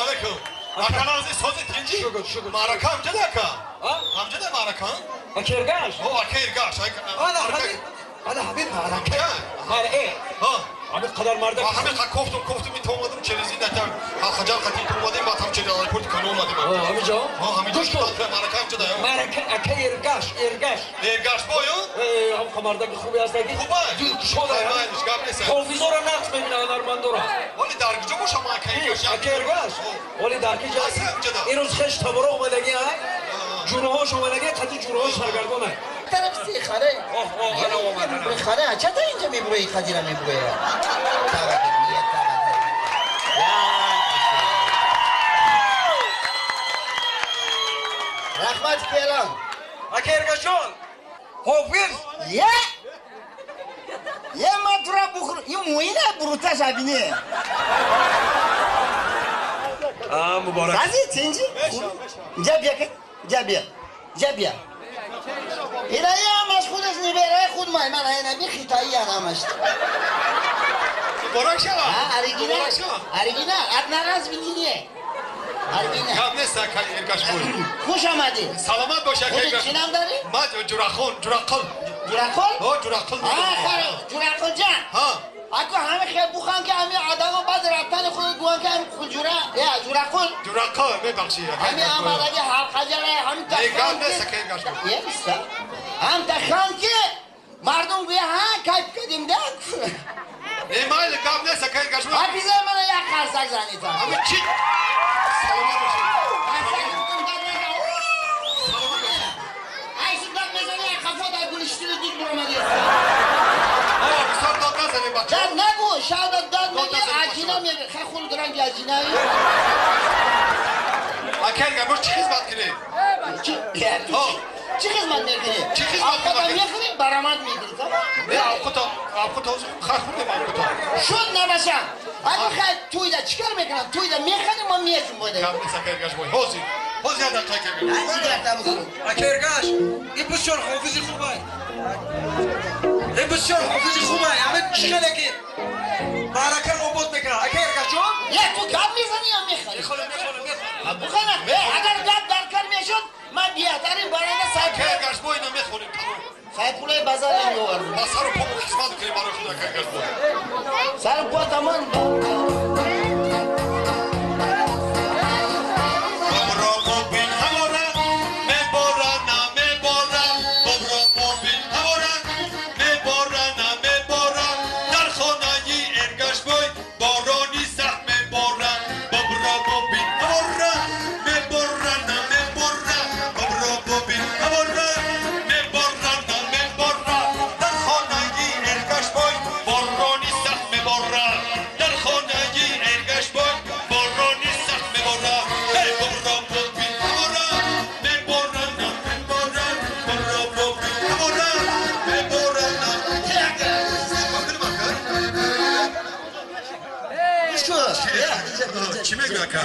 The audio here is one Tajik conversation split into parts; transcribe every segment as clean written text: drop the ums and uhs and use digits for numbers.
Алейкум. Аканази сози тинҷи? Шукр, шукр. Маърака ҳамҷада ака? А? Ҳамҷада маърака? Ака Эргаш? О, ака Эргаш. Ана ҳамин, ана ҳамин маърака. Мара, э. Ҳа. Ҳамин қадар мардак. Ҳамин қа кофтум, кофтум, ин омадам через ин ата Халхаҷар қати ин омадем, баъд ҳам через аэропорт кано омадем. О, ҳамин ҷо? Ҳа, ҳамин ҷо. Гӯш кун. Маърака ҳамҷада. Маърака ака Эргаш, Эргаш. Эргаш бой, о? Э, ҳам қа мардаки хубе ҳаст аки. Хубай. Дилкушода. Майлиш, гап нест. Ҳофизоро нақш мебина, ҳунармандора. Вале дар куҷо бошам ака Эргаш? Ака Эргаш? Вале дар ки ҷо? Ҳаст ҳамҷада. Ирӯз хеш таборо омадагӣ, а? Ҷураҳош омадагӣ, қати ҷураҳош саргардона. Тараф сихаре. Оҳ, оҳ, ана омад, ана. Харе, ча та инҷа мебурои, қадира мебурои? Рахмат келон. Ака Эргашҷон, ҳофиз. Е? Е, ма тура бухр, ин муина буруташ абине. А, муборак. Бази тинҷи? Инҷа бия, инҷа бия. Инҷа бия. Ина ҳамаш худаш нибераи худ май, ман ина би хитоӣ ҳамаш. Муборак шава. А, оригинал. Муборак шава. Оригинал, одноразовый не. Оригинал. Гап нест ака Эргаш бой. Хуш омадӣ. Саломат бош ака Худат Эргаш. чӣ ном дорӣ? Ман Ҷурахон, Ҷурақул. Ҷурақул? Ҳо, Ҷурақул. А, харо, Ҷурақул ҷан. Ҳа. Ако ҳама хел бухан ки ҳами одамо баъд рафтани худ гӯян ки ҳами ҷура, я Ҷурақул. Ҷурақул, мебахшӣ. Ҳами омадаги ҳалқаҷара, ҳами Не, гап тахан нест ки. ака Эргаш бой. Е, иста. Ҳам тахан ки мардум гӯя ҳа, кайф кардим да. Не, майли, гап нест ака Эргаш бой. Ҳафиза мана як қарсак занед. Ҳами чӣ? Саломат бошед. Қарсак гуфтам, дад мезан. Саломат бошед. Ай, су дад мезани, як қафо дар гулиштини дуд буромадист. О, бисёр дод назанем бача. Дад нагӯ, шада дад Дод мегӣ, назанем, аҷина бача. мегӣ. Хай худ ранги аҷинаи. Ака Эргаш бой, чӣ хизмат кунем? Чӣ? Е, ту Ҳо. чӣ хизмат мекунӣ? Чӣ хизмат Авқота мекунӣ? мехӯрӣ, баромад мегирӣ, тамом? Не, авқото, авқото хай хӯрдем авқото. Шуд набашам. Аги хай туйда чӣ кор мекунам? Туйда мехӯрӣ, мо мешум бода. Гап нест ака Эргаш бой. Ҳозир. Ҳозир як дақиқа ака Эргаш. Ай, сигарета бихӯр. Ака Эргаш, ин бисёр ҳофизи хубай. Ин бисёр ҳофизи хубай. Ҳамин чӣ хеле ки маъракаро обод мекунад. Ака Эргашҷон? Е, ту гап мезанӣ ё мехӯрӣ? Мехӯрам, мехӯрам, мехӯрам. Бухана, агар гап дар кор мешуд, ман беҳтарин баранда Ака сайпул. Эргаш бой, ина мехонем, тамом. Сайпулаи базар меовардам. Ба сару по хизмат кунем барои худ ака Эргаш бой. Сару по тамом. Чӣ мегӯ ака?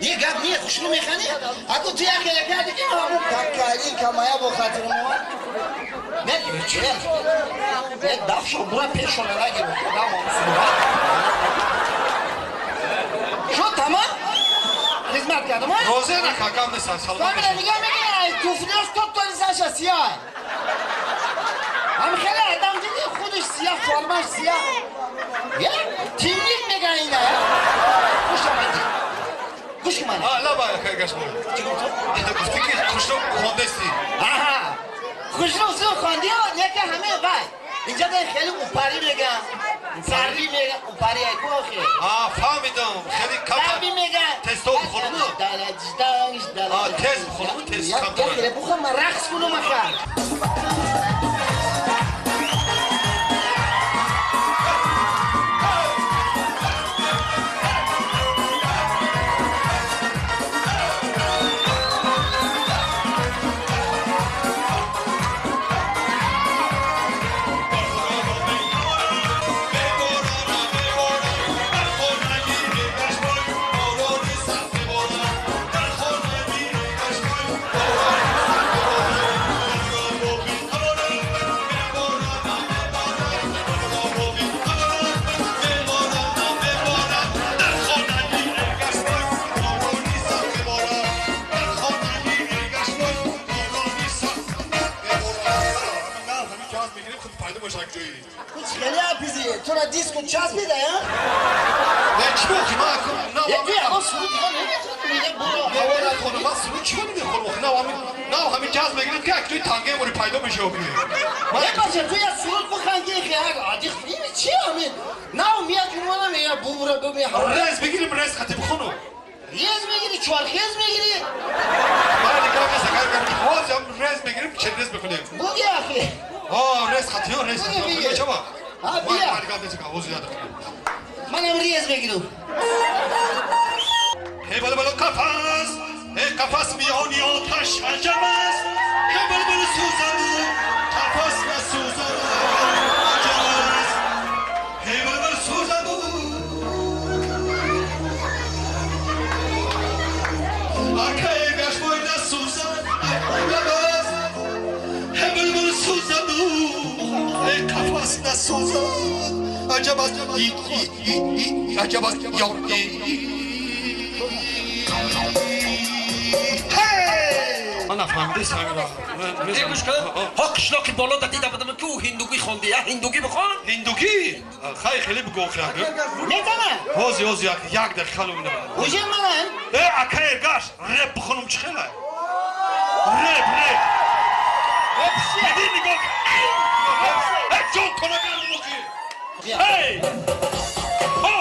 Не, гап не, хушрӯ механӣ? Ако ту як хеле кардӣ ки ҳамун какалин камая бо хатирам омад. Не, не, не, дафшо бура пешона нагир. Шуд тамом? Хизмат кардам, а? Розия нака, гап нест, саломат Фамила бошед. нигоҳ мекунӣ, ай туфлиёш топ толи саша сиёҳ. Ҳам хеле адам дидӣ, худаш сиёҳ, формаш сиёҳ. Е, тимлик меган ина. Хуш омадӣ. Гӯш кун мана. А, лаба ака Эргаш бой. Чӣ гуфтам? Гуфтӣ ки хушрӯ хондестӣ. Аҳа. Хушрӯ зуд хондӣ, яке ҳама вай. Инҷа дар хеле упарӣ меган. Зарбӣ меган, упарӣ ай ку охе. А, фаҳмидам. Хеле кам. Зарбӣ меган. Тесто бихонам? Далаҷданг, далаҷ. А, тез бихонам, тез кам Я хеле бухам, ман рақс кунам аха. Дар Чӣ охи ман на Е, ту ягон суруд дига наметавонӣ, мега буро ҳаво нахонам, ман суруд чӣ мехонам? Охи нав ҳамин ҷаз мегирем ки як туи тангаи мори пайдо меша охи. Е, бача, ту як суруд бихан ки як адиқ чи ҳамин нав мияд ҷумона мега бубра буме. Рез бигирим, рез хати бихонам. Рез мегири, чорхез мегири. Ман нигоҳ нест, агар ҳозир рез мегирим, че рез мехонем? Буги ахи. Рез хати, рез хати. Чаба? Ҳа, бия. Ман нигоҳ нест, ҳозир яд. Манам рез мегирам. Эй бала қафас, эй қафас миёни оташ аҷаб аст. Эй бала сӯзаду қафас насӯзаду аҷаб аст. Эй бала сӯзаду акаи гашбой насӯзад аҷаб аст. Эй бала сӯзаду эй қафас насӯзад аҷаб аст. Аҷаб аст. Ман нафаҳмида самира. Гӯш кун, ҳо қишлоқи боло да дида будам ки ӯ ҳиндугӣ хонди, я ҳиндугӣ бихон. Ҳиндугӣ? Хай хеле бигӯ охи. Метавонам? Ҳозир ҳозир як дақиқа лумина. Уже манам? Э, ака Эргаш, реп бихонам чӣ хела? Реп, реп. Реп чия? Диди нигоҳ. Э, ҷон тона гардум охи. Эй! Ҳо!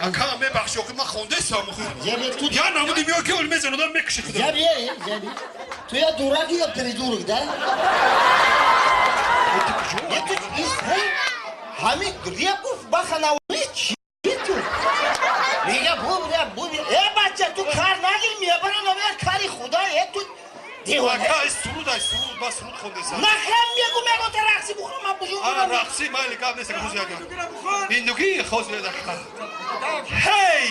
Ака, мебахши, охи ман хондесам охи. Я намуди меояд ки оли мезанадам мекуши худам. Ҷабие, ҷаби. Ту я дураки ё придурок, да? Е, ту ҳамин репуф баханавои чи ту? Мега бубра буби. Э, бача, ту кар нагир, мебарам я кари худо, э ту девона. Ака, суруд ай суруд, ман суруд хондесам. Нахрам мегу мегу та рақси бухорам, ман бужум. А, рақси майли гап нест, хози ага. Ҳиндугӣ хози ага. Ҳей!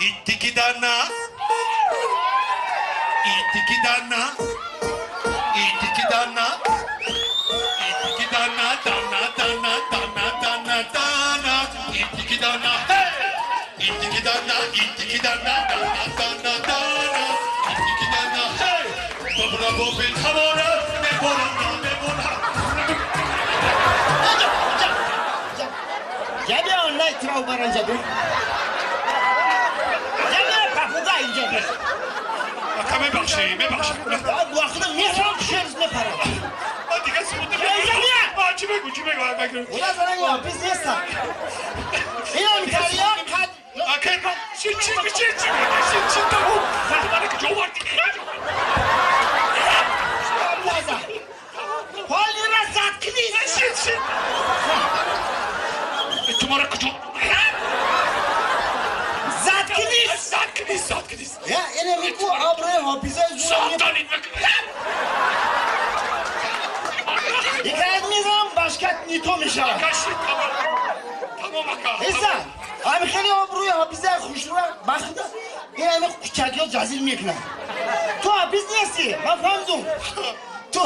Иттикидана! Иттикидана! Иттикидана! Иттикидана, дана, дана, дана, дана, дана! Иттикидана, ҳей! Иттикидана, иттикидана, дана, дана, дана! Иттикидана, ҳей! Бобра бобин ҳамора, мебора, мебора! Ҷаби онлай трав баран ҷаби. Ҷаби папугай ҷаби. Ака мебахши, мебахши. Вақти мехрам шерз мепарам. Ман дига суруд намегӯям. Чӣ мегӯ, чӣ мегӯ? Уна занаг ҳофиз нестам. Инам италия қад. Ака, чӣ чӣ чӣ чӣ чӣ чӣ тамом. Мана ки ҷо варди. Ҳоли ра зад кини. Чӣ чӣ? Ту мара куҷо? Зад кини. Зад кини, зад кини. Я, эне мику обрӯи ҳофизаи зур. Зад Икаят мезанам, башкат нито мешавад. Ака, ши, тамом. Тамом, ака. Иса, ҳами хеле обрӯи ҳофизаи хушрӯ бахуда. Ин ҳами кучакиё ҷазил мекунад. Ту ҳофиз нести, ман фаҳмидум. Ту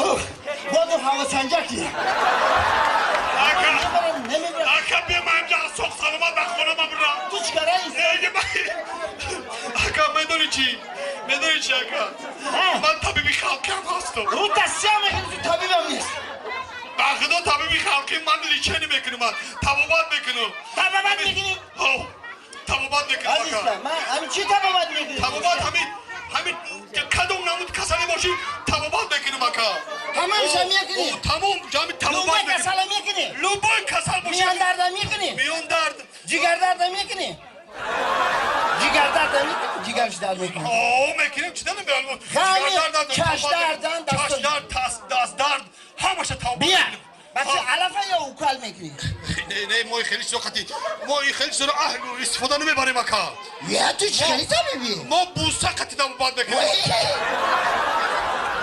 боду ҳавосанҷаки. Ака, ака, бия ман инҷа соқ саломат ба хонамам бирам. Ту чӣ кара Ака, медони чӣ? Медони чӣ, ака? Ман табиби халқиам ҳастам. Рӯта сиёҳ мекунӣ, ту табибам нест. Ба худо табиби халқи ман лечение мекунам, ман табобат мекунам. Табобат мекунӣ? Ҳо, табобат мекунам, ака. Азизам, ман ҳамин чӣ табобат мекунӣ? Табобат ҳамин ҳамин кадом намуд касале бошӣ табобат мекунам, ака. Ҳамаша мекунӣ? Тамом, ҷами табобат Любой касала мекунӣ? Любой касал бошӣ. Миён дарда мекунӣ? Миён дард. Ҷигар дарда мекунӣ? Ҷигар дарда мекунӣ? Ҷигарш дард мекунӣ? О, мекунем, чӣ намебарам? Хами, чаш дардан, чаш дард, даст дард, ҳамаша табобат. Бия. Бача, алафа ё укал мекунӣ? Не, не, мо хеле чизо қатӣ. Мо хеле чизоро аҳлу истифода намебарем, ака. Я, ту чӣ хеле табибӣ? Мо буса қатӣ табобат мекунем.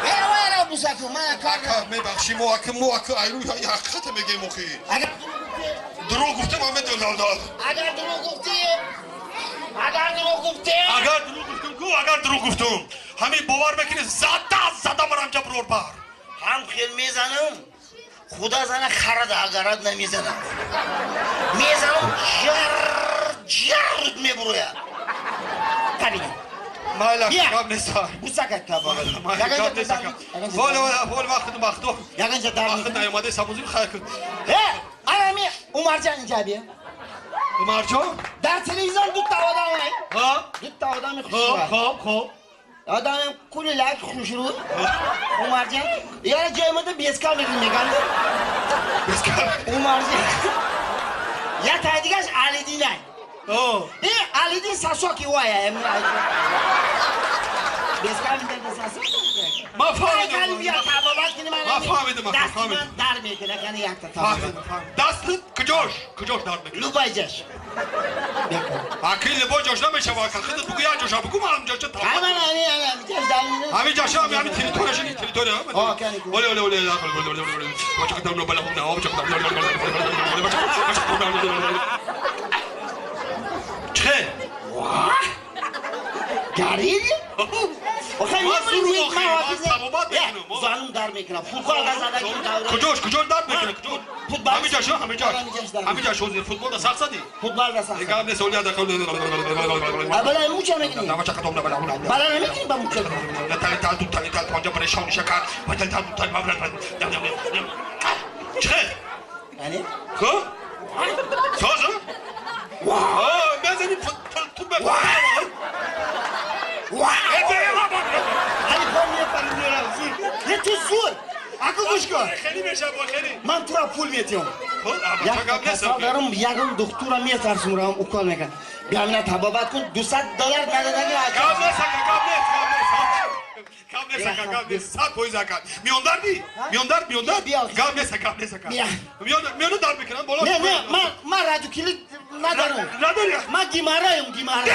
Э, вайра буса кун, ман кар. Ака, мебахши, мо ака, мо ака айру ҳақиқата мегӯем охи. Агар дурӯғ гуфтам, ҳама дилдор. Агар дурӯғ гуфтӣ, агар дурӯғ гуфтӣ, Агар дурӯғ гуфтум, ҳамин бовар мекунӣ, зада зада марам ҷаброр бар. Ҳам хел мезанам, худа зана харада агарад намезанам. Мезанам ҷар ҷар мебурояд. Кабина. Майла, гап нест. Бусака каба. Гап нест. Вол вол вақт вақту. Ягонча дар. Вақт наёмаде сабузим хайр кун. Э, ана ми Умарҷон инҷа бия. Умарҷон? Дар телевизион ду та одам ай. Ҳа? Ду та одами хушрӯ. Хоб, хоб. Одамем кулилак хушрӯ. Умарҷон, яра ҷоймада без камера меганда. Без камера. Умарҷон. Я та дигаш Алидин ай. О. Э, Алидин сасоки вая. Без камера сасок. Ма фаҳмидам. Ма фаҳмидам, ма фаҳмидам. Дар мекунад, яъне якта табобат. Дастат куҷош? Куҷош дард мекунад? Любой ҷош. Аки любой ҷош намешавад, ака худат бугӯ як ҷоша бугӯ, ман ҳам ҷоша табобат. Ҳамин ҳамин ҳамин ҷош дард мекунад. Ҳамин ҷоша, ҳамин территорияш, ин территория. О, кани. Оле, оле, оле, оле, оле, оле. Чӣ? Гарид? Охе ман зонум дар мекунам. Футбол зада. Куҷош, куҷош дард мекунад? Куҷош? Ҳамин ҷош, ҳамин ҷош. Ҳамин ҷош футбол да сахт задӣ? Футбол да сахт. Гап нест, оли ада. Бала муча мекунӣ? Бала намекунӣ ба муча? Тал тал тал тал панҷа парешон шакар. Тал тал тал. Чӣ? Яъне? Хо? Соза? Ва! Мезанӣ ту ба. Али пом мепарам зур. Не ту зур. Аку гӯш кун. Хеле мешавад, хеле. Ман тура пул метиҳам. Як касал дарум, ягон духтура метарсум, равам укол мекунам. Бия мина табобат кун, $200 надодаги. Гап нест, ака, гап нест, гап нест. Гап нест, ака, гап нест. 100% ака. Миёндарди? Миёндард, миёндард? Гап нест, гап нест, ака. Миёна дард мекунам, боло. Не, не, ман радиокилид надорам. Надорӣ? Ман геморроем, геморрой.